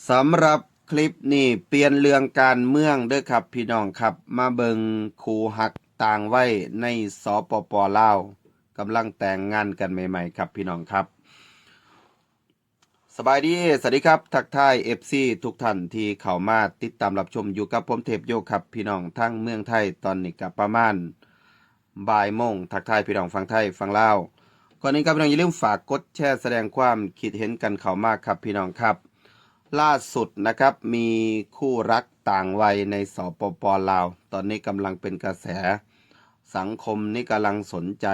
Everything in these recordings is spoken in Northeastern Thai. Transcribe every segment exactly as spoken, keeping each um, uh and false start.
สำหรับคลิปนี้เปลี่ยนเรื่องการเมืองเด้อครับพี่น้องครับ มาเบิ่งคู่ฮักต่างวัยใน สปป ลาว กำลังแต่งงานกันใหม่ๆครับพี่น้องครับ สบายดี สวัสดีครับ ทักทาย เอฟซี ทุกท่านที่เข้ามาติดตามรับชมอยู่กับผมเทพโยครับพี่น้อง ทั้งเมืองไทย ตอนนี้ก็ประมาณบ่ายโมง ทักทายพี่น้องฝั่งไทยฝั่งลาว ก่อนอื่นครับพี่น้องอย่าลืมฝากกดแชร์แสดงความคิดเห็นกันเข้ามาครับพี่น้องครับ ล่าสุดนะครับมีคู่รักต่างวัยใน สปป ลาว ตอนนี้กำลังเป็นกระแส สังคมนี่กำลังสนใจ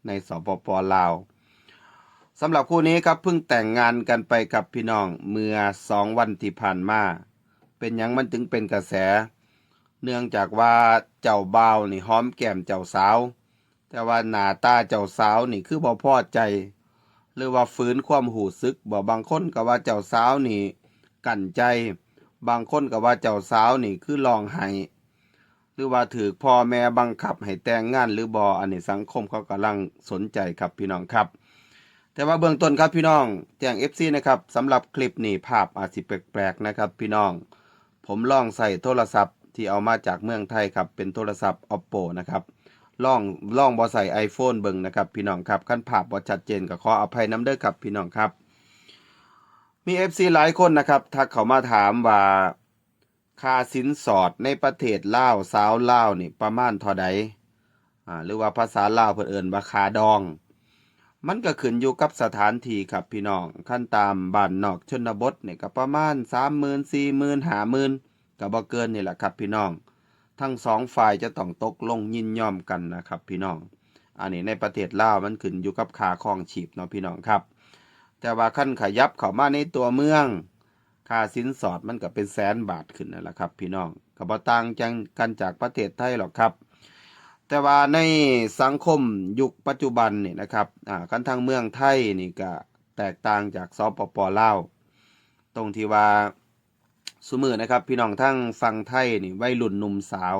ใน สปป ลาว สำหรับคู่นี้ครับเพิ่งแต่งงานกันไปครับพี่น้อง เมื่อสองวันที่ผ่านมา เป็นหยังมันถึงเป็นกระแส เนื่องจากว่าเจ้าบ่าวนี่หอมแก้มเจ้าสาว แต่ว่าหน้าตาเจ้าสาวนี่คือบ่พอใจ หรือว่าฝืนความรู้สึกบ่ บางคนก็ว่าเจ้าสาวนี่กั้นใจ บางคนก็ว่าเจ้าสาวนี่คือร้องไห้ หรือว่าถูกพ่อแม่บังคับให้แต่งงานหรือบ่ อันนี้สังคมเขากำลังสนใจครับพี่น้องครับ แต่ว่าเบื้องต้นครับพี่น้อง แจ้ง เอฟซี นะครับ สำหรับคลิปนี้ภาพอาจสิแปลกๆนะครับพี่น้อง ผมลองใช้โทรศัพท์ที่เอามาจากเมืองไทยครับ เป็นโทรศัพท์ Oppo นะครับ ลอง ลองบ่ใช้ iPhone เบิ่งนะครับพี่น้องครับ คันภาพบ่ชัดเจนก็ขออภัยนำเด้อครับพี่น้องครับ มี เอฟซี หลายคนนะครับ ทักเข้ามาถามว่า ค่าสินสอดในประเทศลาว สาวลาวนี่ประมาณเท่าใด อ่า หรือว่าภาษาลาวเพิ่นเอิ้นว่าค่าดอง มันก็ขึ้นอยู่กับสถานที่ครับพี่น้อง คันตามบ้านนอกชนบทนี่ก็ประมาณสามหมื่น สี่หมื่น ห้าหมื่น ก็บ่เกินนี่แหละครับพี่น้อง ทั้งสองฝ่ายจะต้องตกลงยินยอมกันนะครับพี่น้อง อันนี้ในประเทศลาวมันขึ้นอยู่กับค่าครองชีพเนาะพี่น้องครับ แต่ว่าคันขยับเข้ามาในตัวเมือง ค่าสินสอดมันก็เป็นแสนบาทขึ้นนั่นแหละครับพี่น้อง ก็บ่ต่างจังกันจากประเทศไทยหรอกครับ แต่ว่าในสังคมยุคปัจจุบันนี่นะครับ อ่า คันทางเมืองไทยนี่ก็แตกต่างจาก สปป ลาว ตรงที่ว่า ซุมื้อนะครับพี่น้องทางฝั่งไทยนี่วัยรุ่นหนุ่มสาว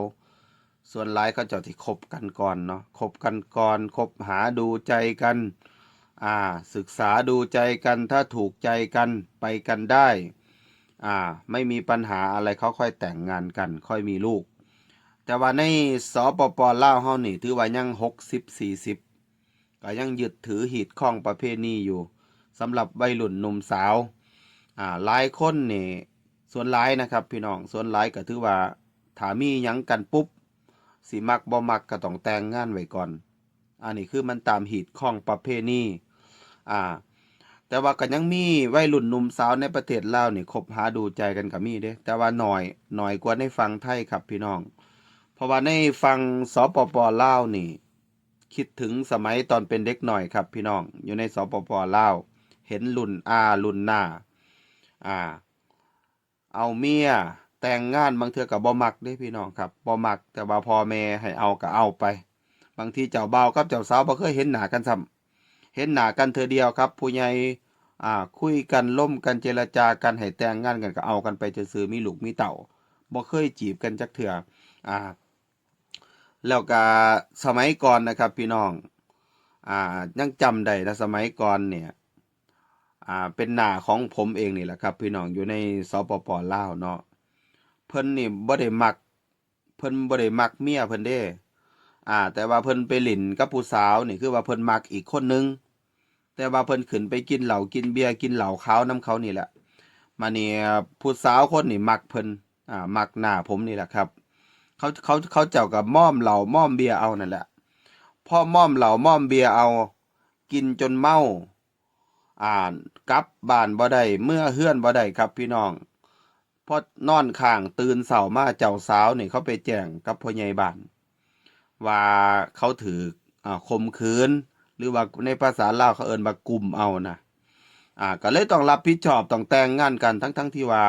ส่วนหลายเขาเจ้าที่คบกันก่อนเนาะ คบกันก่อน คบหาดูใจกัน อ่า ศึกษาดูใจกัน ถ้าถูกใจกัน ไปกันได้ อ่า ไม่มีปัญหาอะไร เขาค่อยแต่งงานกัน ค่อยมีลูก แต่ว่าใน สปป ลาวเฮานี่ ถือว่ายัง หกสิบ สี่สิบ ก็ยังยึดถือฮีตคองประเพณีอยู่ สำหรับวัยรุ่นหนุ่มสาว อ่า หลายคนนี่ ส่วนหลายนะครับพี่น้อง ส่วนหลายก็ถือว่า ถ้ามีหยังกันปุ๊บ สิมักบ่มักก็ต้องแต่งงานไว้ก่อน อันนี้คือมันตามฮีตคองประเพณี อ่า แต่ว่าก็ยังมีวัยรุ่นหนุ่มสาวในประเทศลาวนี่คบหาดูใจกันก็มีเด้ แต่ว่าน้อย น้อยกว่าในฝั่งไทยครับพี่น้อง เพราะว่าในฝั่ง สปป ลาวนี่ คิดถึงสมัยตอนเป็นเด็กน้อยครับพี่น้อง อยู่ใน สปป ลาว เห็นรุ่นอารุ่นน้า อ่า เอาเมียแต่งงาน บางเทื่อก็บ่มักเด้พี่น้องครับ บ่มัก แต่ว่าพ่อแม่ให้เอาก็เอาไป บางทีเจ้าบ่าวกับเจ้าสาวบ่เคยเห็นหน้ากันซ้ำ เห็นหน้ากันเทื่อเดียวครับ ผู้ใหญ่ อ่า คุยกัน ลมกัน เจรจากัน ให้แต่งงานกันก็เอากันไปซื่อๆ มีลูกมีเต้า บ่เคยจีบกันจักเทื่อ อ่า แล้วก็สมัยก่อนนะครับพี่น้อง อ่า ยังจำได้นะ สมัยก่อนเนี่ย อ่า เป็นน้าของผมเองนี่แหละครับพี่น้อง อยู่ใน สปป ลาวเนาะ เพิ่นนี่บ่ได้มัก เพิ่นบ่ได้มักเมียเพิ่นเด้ อ่า แต่ว่าเพิ่นไปหลิ้นกับผู้สาวนี่ คือว่าเพิ่นมักอีกคนหนึ่ง แต่ว่าเพิ่นขึ้นไปกินเหล้ากินเบียร์กินเหล้าขาวนำเขานี่แหละ มาเนี่ยผู้สาวคนนี่มักเพิ่น อ่า มักน้าผมนี่แหละครับ เขา เขา เขาเจ้าก็มอมเหล้ามอมเบียร์เอานั่นแหละ พอมอมเหล้ามอมเบียร์เอา กินจนเมา อ่า กลับบ้านบ่ได้ เมือเฮือนบ่ได้ครับพี่น้อง พอนอนค้างตื่นเช้ามาเจ้าสาวนี่เขาไปแจ้งกับพ่อใหญ่บ้าน ว่าเขาถูก อ่า ข่มขืน หรือว่าในภาษาลาวเขาเอิ้นว่ากุมเอานะ อ่า ก็เลยต้องรับผิดชอบ ต้องแต่งงานกัน ทั้งๆที่ว่า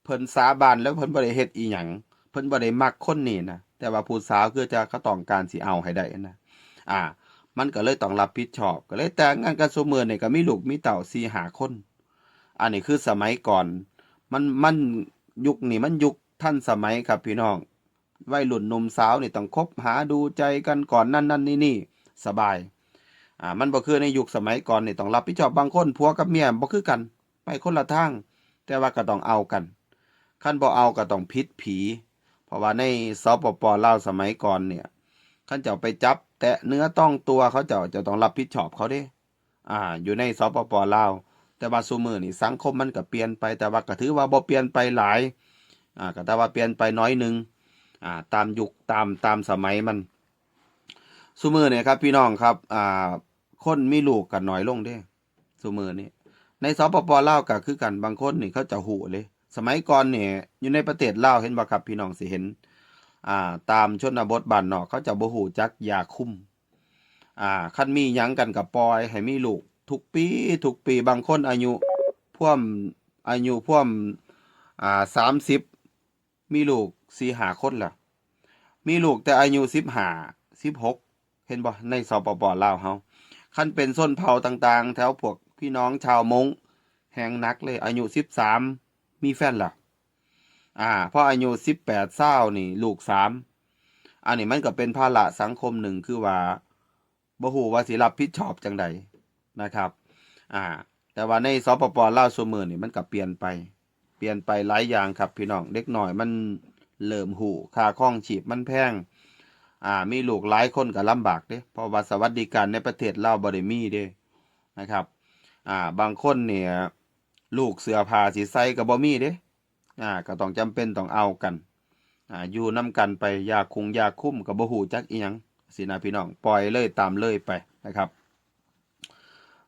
เพิ่นสาบานแล้วเพิ่นบ่ได้เฮ็ดอีหยัง เพิ่นบ่ได้มักคนนี้นะ แต่ว่าผู้สาวคือจะเขาต้องการสิเอาให้ได้นะ อ่า มันก็เลยต้องรับผิดชอบ ก็เลยแต่งงานกันซุมื้อนี่ก็มีลูกมีเต้าสี่ห้าคน อันนี้คือสมัยก่อน มัน มัน ยุคนี้มันยุคทันสมัยครับพี่น้อง วัยรุ่นหนุ่มสาวนี่ต้องคบหาดูใจกันก่อนนั่นนั่นนี่นี่ สบาย อ่า มันบ่คือในยุคสมัยก่อนนี่ต้องรับผิดชอบ บางคนผัวกับเมียบ่คือกัน ไปคนละทาง แต่ว่าก็ต้องเอากัน คันบ่เอาก็ต้องผิดผี เพราะว่าใน สปป ลาวสมัยก่อนเนี่ย คันเจ้าไปจับแตะเนื้อต้องตัวเขาเจ้า เจ้าต้องรับผิดชอบเขาเด้ อ่า อยู่ใน สปป ลาว แต่ว่าซุมื้อนี่สังคมมันก็เปลี่ยนไป แต่ว่าก็ถือว่าบ่เปลี่ยนไปหลาย อ่า ก็แต่ว่าเปลี่ยนไปน้อยหนึ่ง อ่า ตามยุค ตาม ตามสมัยมัน ซุมื้อเนี่ยครับพี่น้องครับ อ่า คนมีลูกก็น้อยลงเด้ ซุมื้อนี้ ใน สปป ลาวก็คือกัน บางคนนี่เขาจะฮู้เลย สมัยก่อนเนี่ย อยู่ในประเทศลาว เห็นบ่ครับพี่น้อง สิเห็น อ่า ตามชนบทบ้านนอก เขาจะบ่ฮู้จักยาคุม อ่า คันมีหยังกันก็ปล่อยให้มีลูก ทุกปี ทุกปี บางคนอายุพ่วม อายุพ่วม อ่า สามสิบ มีลูกสี่ห้าคนแล้ว มีลูกแต่อายุสิบห้า สิบหก เห็นบ่ ใน สปป ลาวเฮา คันเป็นชนเผ่าต่างๆ แถวพวกพี่น้องชาวมง แฮงหนักเลย อายุสิบสาม มีแฟนแล้ว อ่า พออายุสิบแปด ซาวนี่ ลูกสาม อันนี้มันก็เป็นภาระสังคมหนึ่ง คือว่า บ่ฮู้ว่าสิรับผิดชอบจั่งใดนะครับ อ่า แต่ว่าใน สปป ลาวซุมื้อนี่มันก็เปลี่ยนไป เปลี่ยนไปหลายอย่างครับพี่น้อง เด็กน้อยมันเริ่มฮู้ ค่าครองชีพมันแพง อ่า มีลูกหลายคนก็ลำบากเด้ เพราะว่าสวัสดิการในประเทศลาวบ่ได้มีเด้นะครับ อ่า บางคนเนี่ย ลูกเสื้อผ้าสิใส่ก็บ่มีเด้ อ่า ก็ต้องจำเป็นต้องเอากัน อ่า อยู่นำกันไป ยาคุงยาคุมก็บ่ฮู้จักอิหยัง สินะพี่น้อง ปล่อยเลย ตามเลยไปนะครับ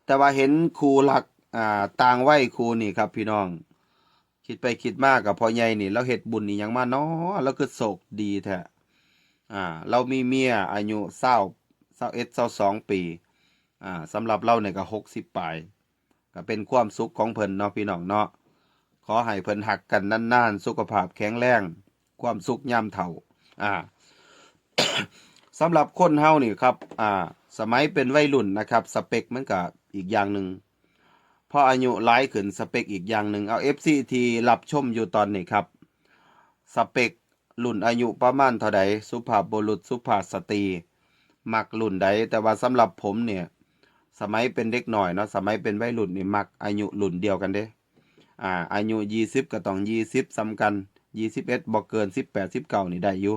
แต่ว่าเห็นคู่รัก อ่า ต่างวัยคู่นี่ครับพี่น้อง คิดไปคิดมากับพ่อใหญ่นี่ ลาวเฮ็ดบุญอีหยังมาน้อ ลาวคือโชคดีแท้ อ่า ลาวมีเมียอายุซาว ซาวเอ็ด ซาวสอง ปี อ่า สำหรับลาวเนี่ยก็หกสิบปลาย ก็เป็นความสุขของเพิ่นเนาะพี่น้องเนาะ ขอให้เพิ่นฮักกันนานๆ สุขภาพแข็งแรง ความสุขยามเฒ่า อ่า สำหรับคนเฮานี่ครับ อ่า สมัยเป็นวัยรุ่นนะครับ สเปคมันก็อีกอย่างหนึ่ง พออายุหลายขึ้น สเปคอีกอย่างหนึ่ง เอา เอฟซี ที่รับชมอยู่ตอนนี้ครับ สเปครุ่นอายุประมาณเท่าใด สุภาพบุรุษ สุภาพสตรี มักรุ่นใด แต่ว่าสำหรับผมเนี่ย สมัยเป็นเด็กน้อยเนาะ สมัยเป็นวัยรุ่นนี่มักอายุรุ่นเดียวกันเด้ อ่า อายุยี่สิบก็ต้องยี่สิบส่ำกัน ยี่สิบเอ็ดบ่เกิน สิบแปด สิบเก้า นี่ได้อยู่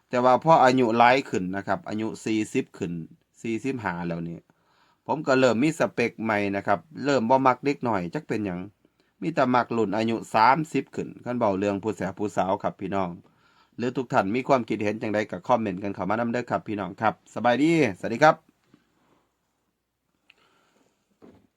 แต่ว่าพออายุหลายขึ้นนะครับ อายุสี่สิบขึ้น สี่สิบห้า แล้วนี่ ผมก็เริ่มมีสเปคใหม่นะครับ เริ่มบ่มักเด็กน้อย จักเป็นหยัง มีแต่มักรุ่นอายุสามสิบขึ้น คันเว้าเรื่องผู้แสบผู้สาวครับพี่น้อง หรือทุกท่านมีความคิดเห็นจั่งใดก็คอมเมนต์กันเข้ามานำเด้อครับพี่น้องครับ สบายดี สวัสดีครับ